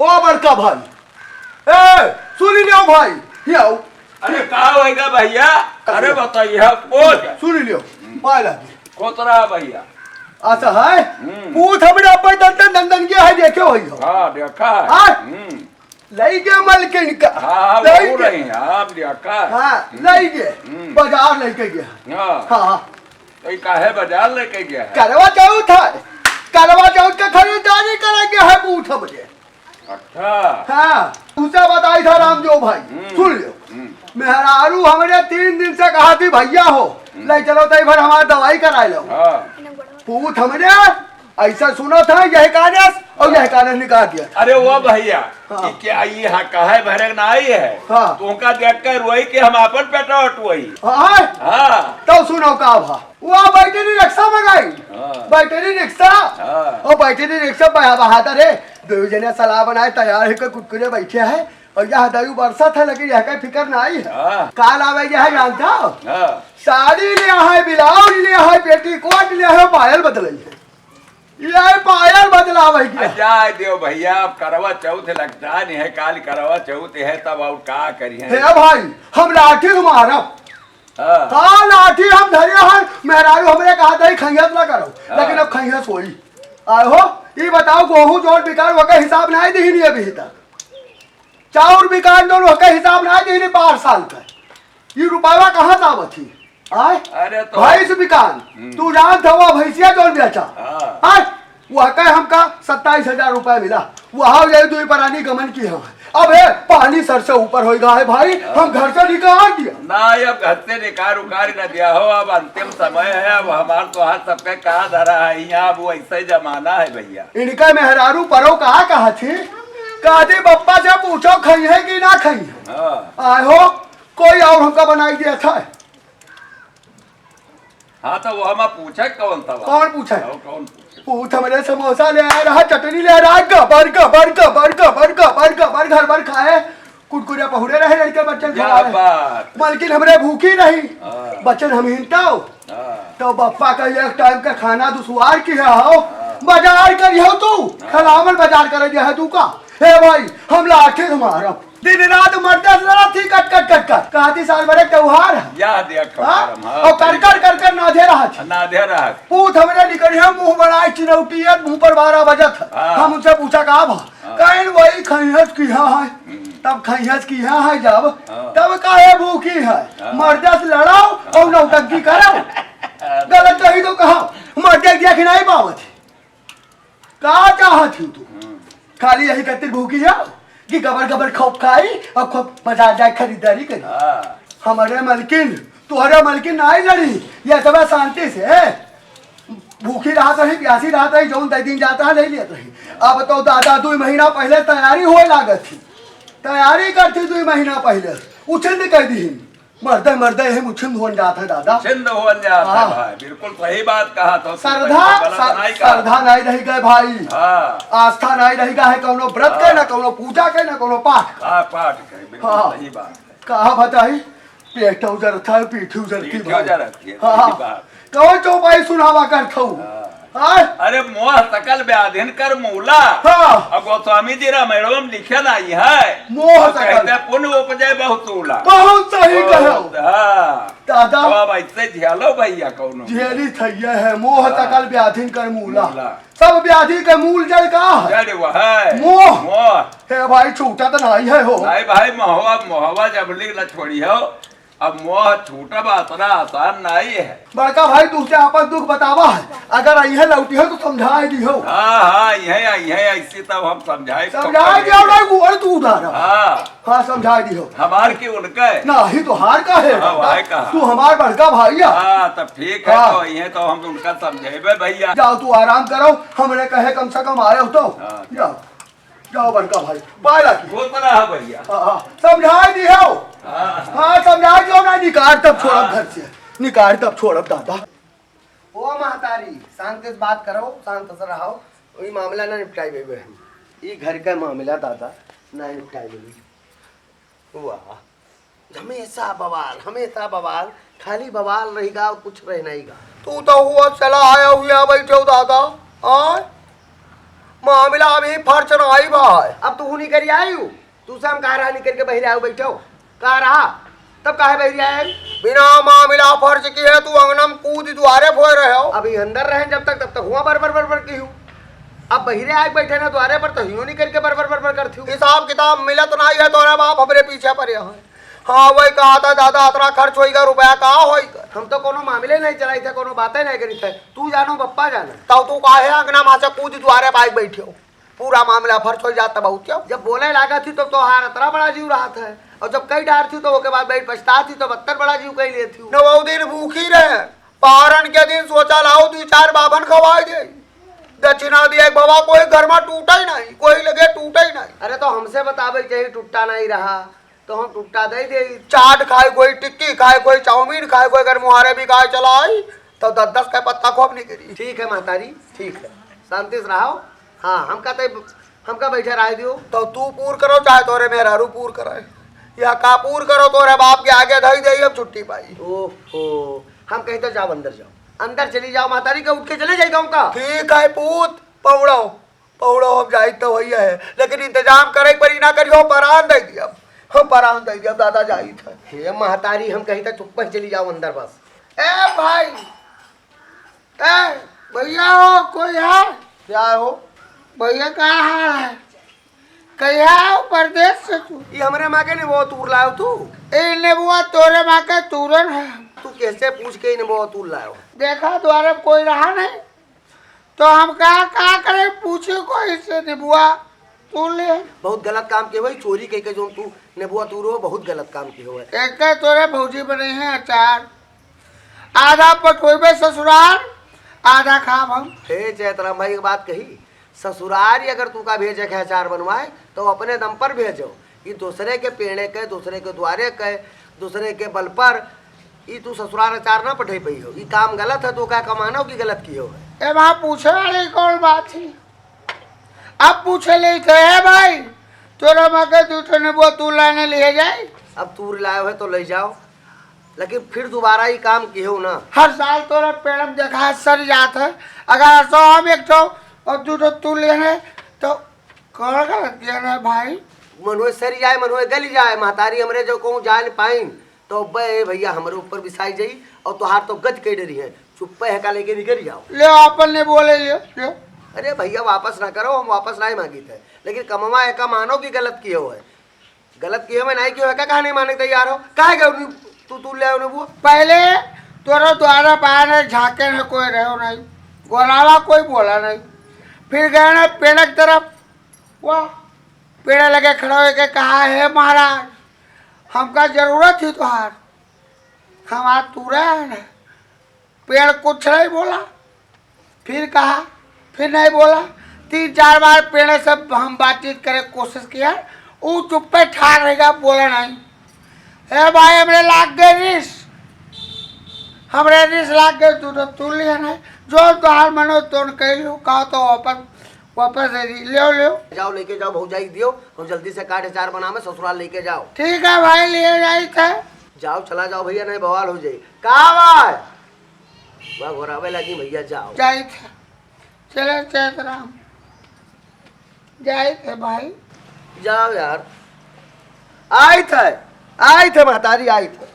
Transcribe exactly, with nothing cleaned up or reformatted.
ओ बड़का भाई, ए, सुनी लियो भाई, हियाँ आओ। अरे का होइगा भइया? अरे बताइए, बोल। सुनी लियो, पाए लागी। खुश रहा भइया। अच्छा है? हम्म। पूत हमरे अब्बे दंदन दंदन के है, देखे होई हो। हाँ, देखा है। हाँ? हम्म। लई गए मलकिन का। हाँ, हाँ, लई वो गए। रही है, आप देखा है। हाँ, हम्म। लई गए। हम्म। बाजार लेके गया। हाँ। हाँ, हाँ। तो ये काहे बाजार लेके गया है? करवा चौथ है। करवा चौथ के खरीदारी करे गया है पूत हमरे। अच्छा। हाँ, तुझसे बताई था रामदेव भाई, हम्म। सुन लो। हम्म। मेहरारू हमरे तीन दिन से कहा थी, "भइया हो, हम्म। ले चलो तो एक बार हमार दवाई कराए लो।" हाँ। पूत हमरे ऐसा सुना था, यह कानस और यह कानस निकाल दिया। अरे वो भइया, हाँ। ये क्या, ये हाँ, काहे भरे ना आई है? हाँ। तो उनका देख के रोई कि हम आपन पेटा उठवाई। हाँ। हाँ। तब सुनो का भा। वो बैटरी रिक्शा मंगाई। हाँ। बैटरी रिक्शा। हाँ। ओ बैटरी रिक्शा पे बहादुर है। दो जने सलाह बनाए तैयार है, कोई कुटकुरे बैठे है। और यह दारू बरसत है, लेकिन यह का फिकर नहीं है। हाँ। काल आवे यह जानता हो? हाँ। साड़ी ले है, ब्लाउज ले है, पेटीकोट ले है, पायल बदलई है। ये पायल बदलावे के। आ, जाए दियो भइया, अब करवा चौथ लगता नहीं है, काल करवा चौथ है, तब और का करिए? हे भाई, हम लाठी मारब। हाँ। हाँ, लाठी हम धरे हन, मेहरारू हमरे कहा दही खैहत ना करो, हाँ। लेकिन अब खैहत होई। आए हो, ई बताओ, गोहूँ जोन बिकान वके हिसाब नाई दिहिनी अभी तक। चाउर बिकान जोन वके हिसाब नाई दिहिनी बारह साल का। ई रुपया कहाँ से आवत ही? आए? अरे तो भैंस बिकान, हम्म। तू जानत हवा भैंसिया जोन बेचा? हाँ। आए? वह कहे हमका सत्ताईस हजार रुपया मिला, वहाँ जाए दुई परानी गमन की हम। अब हे, पानी सर से ऊपर होइगा है भाई, हम घर से निकाल दिया। ना, अब घर से निकाल उकार न दिया हो, अब अंतिम समय है, अब हमार तो हाथ सबके कहा धरा है, यहाँ अब वैसे जमाना है भइया। इनका मेहरारू परो कहा कहा थी, कहा थी बप्पा से पूछो खई है कि ना खई है। हाँ। आए हो, कोई और हमका बनाई दिया था। हाँ, तो वो हमा पूछे कौन था? कौन पूछे? कौन, कौन पूछे? पूछ हमरे समोसा ले आए रहा, चटनी ले आए रहा, गबर, गबर, गबर, गबर, गबर, गबर, घर भर खाए। कुरकुरे पहुड़े रहे लड़के बच्चन क्या खिलाए। बात? मलकिन हमरे भूखी नहीं। हाँ। बच्चन हम हिनताओ। हाँ। तो बप्पा का एक टाइम का खाना दुसवार किया हो। हाँ। बाजार करी हो तू। हाँ। खलावन बाजार करे दिया है तू का। हे भाई, हम लाठी से मारब। दिन रात मर्दे से लड़त थी, कट, कट, कट, कट। कहती साल भर एक त्योहार है। या देख हाँ? करम, हाँ, और कर, सही कर, कर, कर नाधे रहा थी। नाधे रहा थी। पूत हमरे निकली है, मुंह बनाए चिनौटी है, मुंह पर बारह बजत है। हाँ। हम उनसे पूछा, "का भा?" हाँ। कहें, "वही खैहस किहा है।" हम्म। तब खैहस किहा है जब, हाँ। तब काहे भूखी है? हाँ। मर्दे से लड़ाओ और नौटंकी कराओ। गलत कही तो कहा, मर्दे दिया कि नहीं पावत है। का चाहत ही तू? हम्म। खाली यही खातिर भूखी जाओ कि गबर गबर खूब खाई और खूब बाजार जाए खरीदारी करी। हाँ। हमारे मलकिन, तुहरे मलकिन नाई लड़ी, ये सब शांति से, ए? भूखी रहत रही, प्यासी रहत रही, जौन दे दिन जाता है, ले लेत रही। अब तो दादा दुई महीना पहले तैयारी होए लागत थी, तैयारी करती दुई महीना पहले, उछिंद कर दी। मर्दे, मर्दे, यही मुछिंद होन जात है, दादा। मुछिंद होन जात है, हाँ। भाई, बिल्कुल सही बात कहा तो, श्रद्धा, गलत सर-, नहीं कहा। श्रद्धा नहीं रही गए, भाई। हाँ। आस्था नहीं रही गए है, कौनो व्रत के, हाँ। ना कौनो पूजा के, ना कौनो पाठ के। हाँ, पाठ के, बिल्कुल हाँ। सही बात है। कहा बताई, पेट उजरत है, पीठ उजरती पीठ भाई। उजरत है, हाँ, सही हाँ। बात। कौन चौपाई सुनावा करत हऊ? हाँ। हाँ? अरे, मोह सकल व्याधिन कर मूला। हाँ। अब गोस्वामी जी रामायण में लिखे ना ही है। मोह और सकल। कहते पुण्य उपजे बहुतूला। बहुत सही कहो। बहुत, हाँ। दादा। तो अब ऐसे झेलो भइया कौनो। झेली थैया है, मोह हाँ। सकल व्याधिन कर मूला। मूला। सब व्याधि के मूल जड़ का है? जड़ वह है। मोह। मोह। हे भाई, छूटत नहीं है हो। नहीं भाई, मोहवा, मोहवा जब ले न छोड़ी हो, अब मोह छूटब अतना आसान नाई है। बड़का भाई, तुझसे आपन दुख बतावा है, अगर अइहे लौटी हो तो समझाए दिहो। हाँ, हाँ, अइहे, अइहे, ऐसी तब हम समझाए, समझाए दिहो, नहीं गोड़ तू उधार। हाँ। हाँ, समझाए दिहो। हमार की उनका है? नाही, तोहार का है हाँ, दादा? भाई का। तू हमार बड़का भाई है। हाँ, तब ठीक है, हाँ। तो अइहे तो हम उनका समझेबे भइया। जाओ, तू आराम करो, हमरे कहे कम से कम आए हो तो। हाँ। जाओ। जाओ बड़का भाई, पाए लागी। खुश रहा भइया। हाँ, हाँ, समझाए दिहो। हाँ। हाँ, समझाए दिहो ना, निकार तब छोड़ब हाँ। घर से। निकार तब छोड़ब दादा। ओ महतारी, शांत से बात करो, शांत से रहो। ई मामला ना निपटाई बेबे हम। ई घर का मामला दादा, ना निपटाई बेबे। वाह। हमेशा बवाल, हमेशा बवाल, खाली बवाल रहिगा और कुछ रह नहीं गा। तू तो हुआ चला आया हुआ बैठे हो दादा, आय? मामला अभी फर्च नाई भा है। अब तू निकरि आयु, तू से हम कहा रहा निकरि के बहिरे आयु बैठो, कहा रहा, तब काहे बहिरे आयु? बिना मामला फर्च किहे तू अंगना में कूद दुआरे फोए रहे हो। अभी अंदर रहे जब तक, तब तक हुआ बर बर बर बर किहू। अब बहिरे आके बैठे ना दुआरे पर, तो हियो निकरि के बर बर बर बर करती हूँ। हिसाब किताब मिलत नाई है तोरे बाप हमरे पीछे परे है। हाँ, वही कहा था, दादा, अतना खर्च होइगा, रुपया का होइगा? हम तो कोनो मामले नहीं चलाई थे, कोनो बातें नहीं करी थे। तू जानो, बप्पा जाना। तब तू काहे अंगना में से कूद दुआरे पाइक बैठे हो? पूरा मामला फर्च हो जाता बहुत क्यों? जब बोले लागा थी तो तोहार अतना बड़ा जीव रहा था, और जब कई डार थी तो ओके बाद बैठ पछता थी तो बत्तर बड़ा जीव कई लेती हूँ। न वो दिन भूखी रहे, पारन के दिन सोचा लाओ दो चार बाभन खवाई दे, दक्षिणा दिए बाबा, कोई घर में टूटा ही नहीं, कोई लगे टूटा ही नहीं। अरे तो हमसे बतावे चाहिए, टूटा नहीं रहा तो हम टूटा दे दे। चाट खाए कोई, टिक्की खाए कोई, चाउमीन खाए कोई, अगर मुहारे भी खाए चला आई तो दस दस का पत्ता खूब निकली। ठीक है महतारी, ठीक है, शांति से रहो। हाँ, हमका तो, हमका बैठे रह दियो। तो तू पूर करो चाहे तोरे मेहरारू पूर करे, या का पूर करो, तोरे बाप के आगे धई दे हम छुट्टी पाई। ओहो, हम कहीं तो जाओ, अंदर जाओ, अंदर चली जाओ, महतारी का उठ के चले जाए गाँव का। ठीक है पूत, पौड़ो, पौड़ो, हम जाई तो वही है, लेकिन इंतजाम करे एक बारी ना करियो, परान दे दिया, हम परान दे दिया, दादा जाई था। हे महतारी, हम कहीं तो चुप्पे से चली जाओ अंदर बस। ए भाई, ए भैया हो, कोई है? क्या हो? भैया, का हाल है? कहिया आओ परदेस से तू? ये हमरे माँ के नेबुआ तूर लायो तू? ए नेबुआ तोरे माँ के तूरन है। तू कैसे पूछ के ये नेबुआ तूर लायो? देखा, द्वारे कोई रहा नहीं, तो हम कहा, का करे, पूछे कोई से नेबुआ तूर ले। बहुत गलत काम के भाई, चोरी कह के जो तू नेबुआ तूर हो, बहुत गलत काम के हो है। एक तो तोरे भौजी बने हैं अचार, आधा पटोइबे ससुराल, आधा खाब हम। हे चैतराम भाई, एक बात कही, ससुराल अगर तू का भेजे के अचार बनवाए, तो अपने दम पर भेजो। ई दूसरे के पेड़े के, दूसरे के द्वारे के, दूसरे के बल पर, ई तू ससुराल अचार ना पठे पई हो। ई काम गलत है, तू का कमानो की गलत की हो है। ए, वहाँ पूछे वाली कौन बात थी? अब पूछे ले थे, "ए भाई, तोरा माँ के दू ठो नेबुआ तू लाने लिए जाए?" अब तू लायो है तो ले जाओ, लेकिन फिर दोबारा ई काम किहो ना। हर साल तोरा पेड़ में देखा है सर जात है, अगर असो हम एक ठो और दू ठो तू लेने तो कौन गलत किया ना भाई? मनोए सर जाए, मनोए गल जाए, महतारी हमरे जो कहूँ जाए न पाइन, तो अब्बे ए भैया हमरे ऊपर बिसाई जाई और तोहार तो गज के डरी है। चुप्पे है का लेके निकल जाओ। ले अपन नेबुआ ले लियो, लियो। अरे भैया वापस ना करो, हम वापस नहीं मांगी थे, लेकिन कमवा है का मानो कि गलत किहो है। गलत किहो है, नहीं किहो है, का कहा नहीं माने के तैयार हो? काहे गए उन्हीं तू, तू ले आओ नेबुआ? पहले तोरो द्वारा बाहर झांके न कोई रहो नहीं, गोरावा कोई बोला नहीं, फिर गए ना पेड़ की तरफ, वाह, पेड़ लगे खड़ा होके कहा, "हे महाराज, हमका जरूरत ही तोहार, हम आज तूरे हैं ना।" पेड़ कुछ नहीं बोला, फिर कहा, फिर नहीं बोला। तीन चार बार पेड़ से हम बातचीत करे कोशिश किया, ऊ चुप्पे ठाड़ रहेगा, बोला नहीं। "हे भाई, हमरे लाग गए रिस, हमरे रिस लाग गए, तू तो तू लिया नहीं, जो तोहार मनो तोन कह लियो, कहो तो वापस, वापस दे दी, लियो, लियो।" जाओ, लेके जाओ, भौजाई दियो, हम जल्दी से काट अचार बना में ससुराल लेके जाओ। ठीक है भाई, लिए जाई थे। जाओ, चला जाओ भैया, नहीं बवाल हो जाई। का बा? वह घोरावे लगी भैया, जाओ। जाई थे। चले चैतराम। जाई थे भाई। जाओ यार। आई थे, आई थे महतारी, आई थे।